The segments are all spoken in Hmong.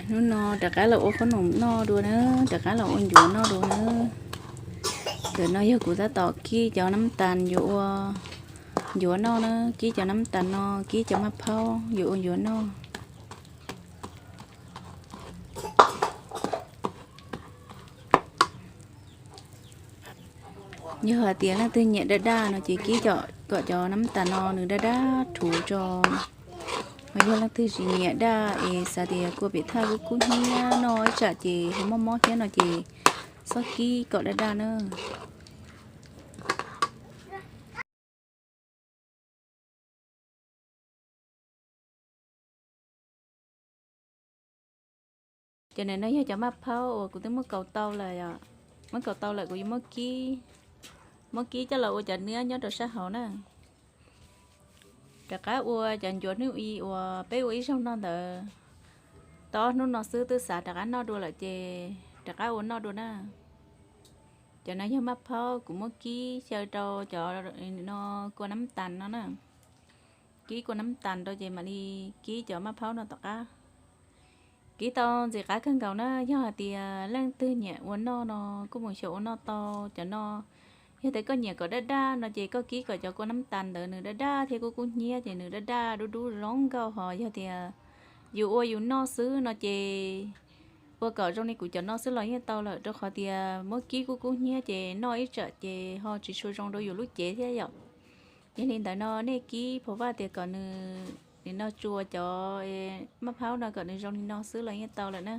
Hnub no rov qab los ua qhob noom noj dua na, rov qab los ua ncuav noj dua na. Ntawm no yog kuv tab tom kib cov nab tas yuav ua ncuav noj na, kib cov nab tas no, kib cov maj phaub yuav ua ncuav noj. Yog hais tias leej twg nyiam daj daj no ces kib kom cov nab tas no nws daj daj rhuv tso. Ho yog leej twg tsis nyiam daj es xav tias kua pem thaj kub kub hnyiab noj ib tsam ces ho mob mob thiab no ces txhob kib kom daj daj na. Cov no yog cov maj phaub uas kuv twb muab kaus tau lawm, muab kaus tau lawm kuv yuav muab kib, muab kib coj los ua cov niab nyob rau sab hauv na. Rov qab ua cov ncuav hnub i uas peb ua ib zaug no ntawd, tau ob hnub no xwb twb xav rov qab noj dua lawm ces rov qab ua noj dua na. Cov no yog maj phaub kuv muab kib xyaw rau cov no kua nab tas no na. Kib kua nab tas rau ces mam li kib cov maj phaub no tom qab. Kib tau ntxim qab kawg nkaus na, yog hais tias leej twg nyiam ua noj no kuj mus xyaum ua noj tau cov no. Yog tias koj nyiam kom daj daj no ces koj kib kom cov kua nab tas ntawd nws daj daj thiab kub kub hnyiab ces nws daj daj dub dub zoo nkauj, ho yog tias yus ua yus noj xwb no ces ua kom zoo li kuv cov no xwb los yeej tau lawm, rau qhov tias muab kib kub kub hnyiab ces noj ib tsam ces ho tsis tshua zoo rau yus lub cev thiab yom. Yog li ntawd no nej kib phau vaj tias kom nws, nim no tsuas cov maj phaub no kom nws zoo li no xwb los yeej tau lawm na.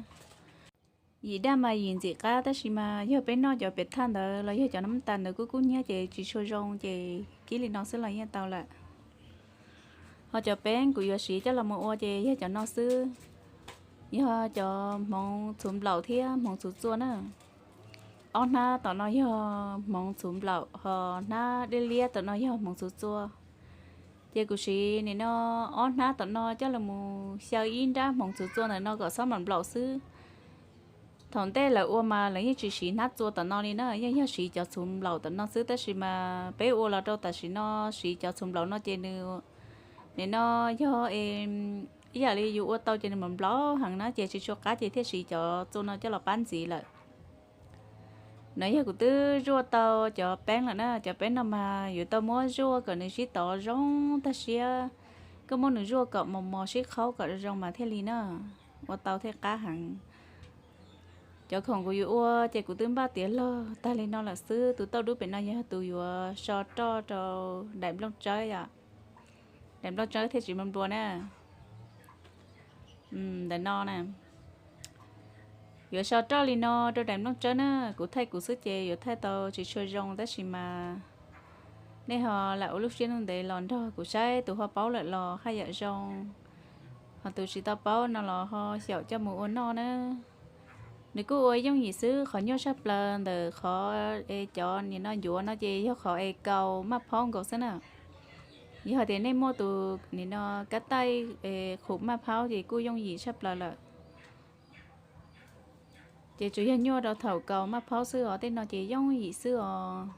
Yim daj mas yim ntxim qab tab sis mas yog peb noj cov pem thaj ntawd los yog cov nab tas ntawd kub kub hnyiab ces tsis tshua zoo ces kib li no xwb los yeej tau lawm. Ho cov peeb kuv yuav siv coj los mus ua ces yog cov no xwb, yog cov hmoov txhuv nplaum thiab hmoov txhuv txua na. Ob hnab tom no yog hmoov txhuv nplaum, ho hnab liab liab tom no yog hmoov txhuv txua. Ces kuv siv nim no ob hnab tom no coj los mus xyaw ib nrab hmoov txhuv txua ntawm no kom xob mam nplaum xwb. Thaum ntej lawv ua mas lawv yeej tsis siv hnab txua tom no li na, yeej yog siv cov txhuv nplaum tom no xwb, tab sis mas peb ua los rau tam sim no siv cov txhuv nplaum no ces nws, nim no yog ib yam li yus ua tau ces nws mam nplaum heev na, ces tsis tshua qab ces thiaj siv cov txua no coj los pab ntxiv lawm. No yog kuv twb zuaj tau cov peeb lawm na, cov peeb no mas yuav tau muab zuaj kom nws sib tov zoo tag siab, koj muab nws zuaj kom mos mos sib qhaub kom zoo mas thiaj li na, ua tau thiaj qab heev. Cov khoom kuv yuav ua ces kuv twb npaj tiav log tag li no lawm xwb. Tus tauj dub pem no yog tus yuav so roj rau daim nplooj tsawb yom, daim nplooj tsawb thiaj tsis nplua nplua na. Ntawm no na, yuav so roj li no rau daim nplooj tsawb na. Kuv thaij kuv xwb ces yuav thaij tau tsis tshua zoo tab sis mas nej ho lam ua lub siab ntev los nrog kuv saib, tus ho paub lawm los haj yam zoo, ho tus tsis tau paub no los ho xyaum coj mus ua noj na. Nws kuj ua yooj yim xwb, qhov nyuaj tshaj plaws ntawm qhov es cov nim no ncuav no ces yog qhov es kaus maj phaub nkaus xwb na. Yog hais tias nej muaj tus nim no kab taij qhum maj phaub ces kuj yooj yim tshaj plaws lawm. Ces tsuas yog nyuaj rau thaum kaus maj phaub xwb os, tej no ces yooj yim xwb os.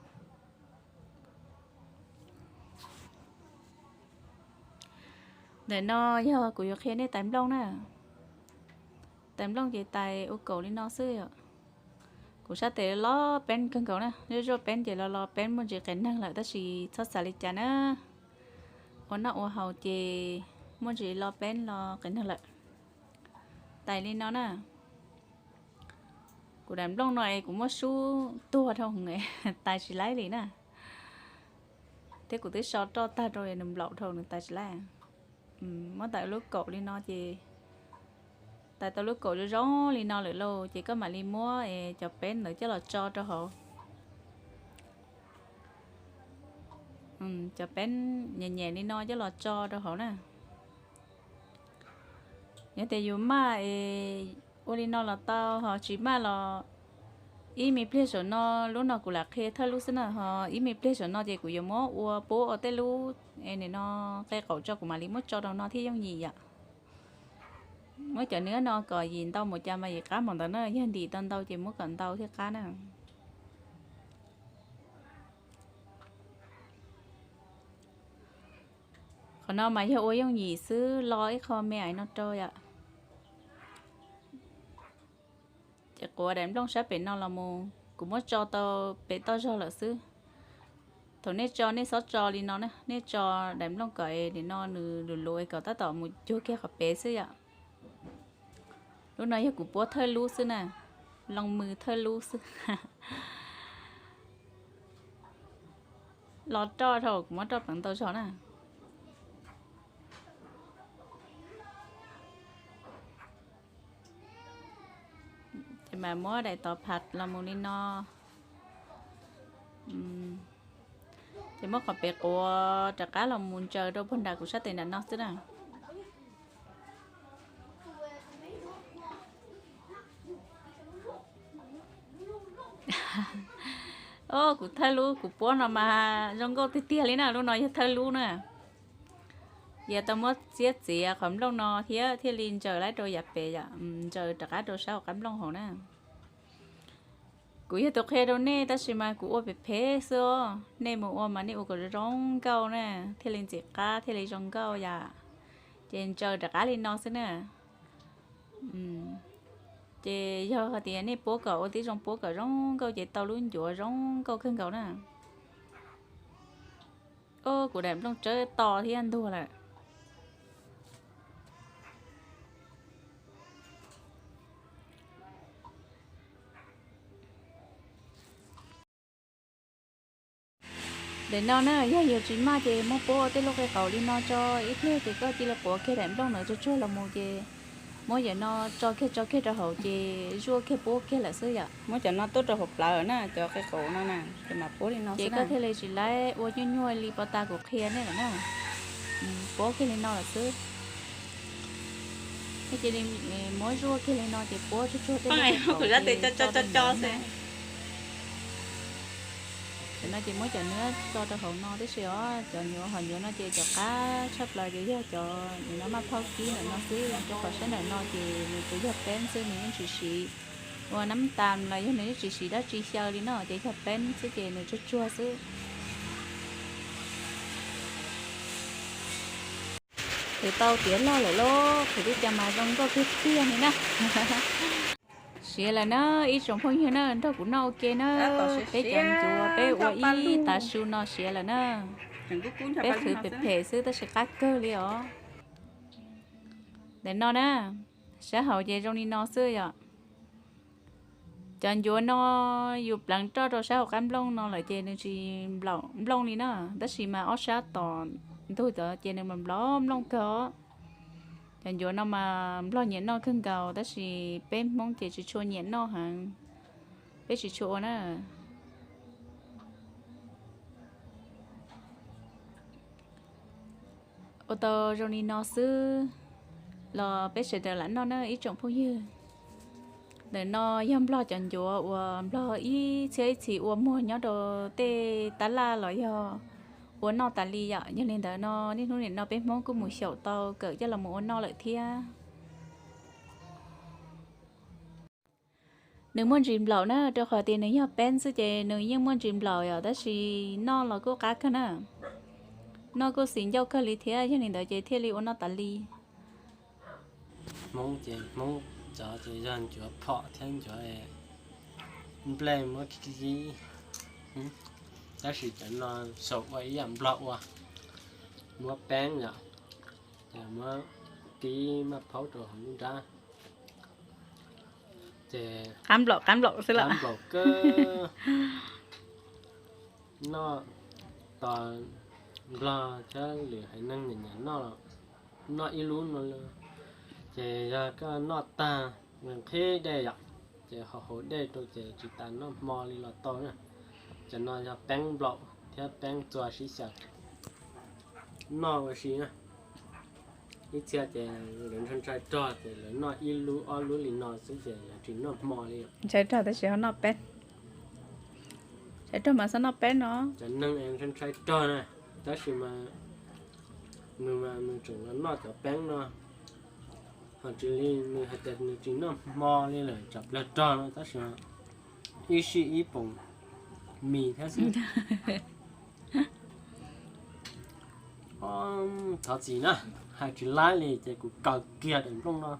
Ntawm no yog kuv yuav qhia nej tais nplooj na. Tais nplooj ces tais ua kaum li no xwb yom. Kuv sab tes los peeb kawg nkaus na, zuaj zuaj peeb ces los los peeb muaj ntsis qias neeg lawm tab sis txhob xav li cas na. Ua noj ua haus ces muaj ntsis los peeb los qias neeg lawm. Tais li no na. Kuv daim nplooj no es kuv muab sub tuag dhau, tais tsis laib li na. Thiab kuv twb so roj tag rau nws nplaum dhau, nws tais tsis laib. Muab tais lub kaum li no ces, tais tau lub kaum zoo zoo li no lawm lauj ces koj mam li muab cov peeb ntawd coj los tso rau hauv. Cov peeb nyem nyem li no coj los tso rau hauv na. Yog tias yus maj es ua li no los tau, ho tsis maj los ib me pliag saum no, lub no kuv lam qhia thawj lub xwb na, ho ib me pliag saum no ces kuv yuav muab ua puab ua tej lub nim no qe qaum tso, kuv mam li muab tso rau no thiaj yooj yim yom. Muab cov nws no kom yim ntau mus cas mas yim qab mus ntawd na, yog ntim tau ntau ces muab kom ntau thiaj qab na. Qhov no mas yog ua yooj yim xwb, lo ib qho me ais no rau yom. quav daim nplooj sab pem no los mus, kuv muab tso tau pem toj zog lawm xwb. Thaum nej tso nej txhob tso li no na, nej tso daim nplooj kom es nim no nws luv luv es kom tab tom mus cuag kiag qhov pem xwb yom. Lub no yog kuv puab thawj lub xwb na, loo mws thawj lub xwb. Los roj dhau, kuv muab roj pleev ntau zog na. Ces mas muab daim tov phaj los mus li no. Ces muab qhov pem quav rov qab los mus ntsaws rau puag nram kuv sab tes nram no xwb na. O, kuv thawj lub kuv puab no mas zoo nkauj tiag tiag li na, lub no yog thawj lub na. Yog tau muab txiab txiav qhov nplooj no thiab thiaj li ntsaws lawm rau yav pem, ntsaws rov qab rau sab hauv qab nplooj hauv na. Kuv yog tus qhia rau nej tab sis mas kuv ua phem phem xwb os, nej mus ua mas nej ua kom zoo nkauj na, thiaj li ntxim qab thiaj li zoo nkauj yom. Ces ntsaws rov qab li no xwb na. Ces yog hais tias nej puab kom ua tib zoo puab kom zoo nkauj ces tau lub ncuav zoo nkauj kawg nkaus na. O, kuv daim nplooj tsawb to thiab ntuag lawm. Ntawm no na, yog yus tsis maj ces muab puab ua tej lub qe qaum li no tso, ib pliag ces koj cia li quav kiag daim nplooj ntawd tsuag tsuag los mus ces muab yam no tso kiag tso kiag rau hauv ces zuaj kiag puab kiag lawm xwb yom. Muab cov no tuaj rau hauv plawv na, cov qe qaum no na, ces mam puab li no ces koj thiaj li tsis laib ua nyuaj nyuaj li pov tas kuv qhia nej lawm na. Puab kiag li no lawm xwb. Koj cia li muab zuaj kiag li no ces puab tsuag tsuag tej lub qe qaum ces tso rau hauv no. Cov no ces muab cov nws tso rau hauv no tib si os. Cov nyuav hom nyuav no ces cov qab tshaj plaws ces yog cov nim no maj phaub kib ntawm no xwb, rau qhov sab ntawm no ces nws tsuas yog peeb xwb, nws yeej tsis siv ua nab tas los yog nws yeej tsis siv dab tsi xyaw li no ces yog peeb xwb ces nws tsuag tsuag xwb. Twb tau tiav log lawm lauj, qhwv li cas mas zoo nkauj tiag tiag li na. Siav lawm na, ib tsoom phooj ywg na, nrog kuv noj ua ke na. Peb cov ncuav peb ua ib tav su no siav lawm na. Peb qhwv phem phem xwb tab sis qab kawg li os. Ntawm no na, sab hauv ces zoo li no xwb yom. Cov ncuav no yus pleev roj rau sab hauv qab nplooj no lawm ces nws tsis nplaum nplooj li na, tab sis mas ob sab tom ntug cov ces nws mas nplaum nplooj kawg os. Cov ncuav no mas nplog nyiam noj kawg nkaus tab sis peb Hmoob ces tsis tshua nyiam noj heev, peb tsis tshua ua na. Ua tau zoo li no xwb los peb sawv daws lam noj na ib tsoom phooj ywg. Ntawm no yog nplog cov ncuav uas nplog ib txhiab ib txhis ua muag nyob rau tej tab laj los yog ua noj tas li yom. Yog li ntawd no niaj hnub nim no peb Hmoob kuj mus xyaum tau kawm coj los mus ua noj lawm thiab. Nws muaj ntsis nplaum na, rau qhov tias nws yog peeb xwb ces nws yeej muaj ntsis nplaum yom, tab sis noj los kuj qab kawg na. Noj kuj xis ncauj kawg li thiab, yog li ntawd ces thiaj li ua noj tas li. Hmoob ces Hmoob cov ces yog ncuav phom thiab ncuav nplej muab kib, tab sis cov no xyaum ua ib yam nplog ua, muab peeb yom, ces muab kib maj phaub rau hauv lub nrab, ces qab nplaum qab nplaum xwb lawm, nplaum kawg. Noj tos nplog thiab lwm haiv neeg nyiam nyiam noj, noj ib lub no, ces yog koj noj tag nqhis dej yom, ces ho haus dej rau ces tsis tas noj hmo li los tau na. Cov no yog peeb nplaum thiab peeb txua sib xyaw, noj ua si na. Ib txhia ces lawv ntshai ntshai rog ces lawv noj ib lub ob lub li no xwb ces lawv tsis noj hmo li. Ntshai rog tab sis ho noj peeb, ntshai rog mas xav noj peeb no. Cov neeg ntshai ntshai rog na, tab sis mas nws mas nws tseem los noj cov peeb no, ho tsis li nws hais tias nws tsis noj hmo li lawm tsoom plag rog no, tab sis ib sij ib poom mis thiab xwb. Thov txim na, hais tsis laib li ces kuv kaw kiag daim nplooj no.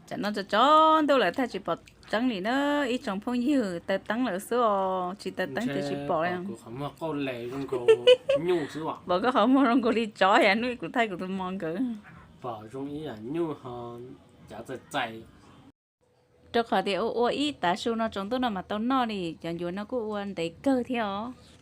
Tam no tso tso ntuj lawm thiaj tsis pom tseeb li na, ib tsoom phooj ywg, taw teeb lawm xwb os, tsis taw teeb ces tsis pom. Pom koj qhov muag zoo nkaus li tsov, yam hnub kuv thaij kuv tus mos nkawd. Rau qhov tias ua ua ib tav su no tsaus ntuj no mas tau noj li, cov ncuav no kuj ua ntev kawg thiab os.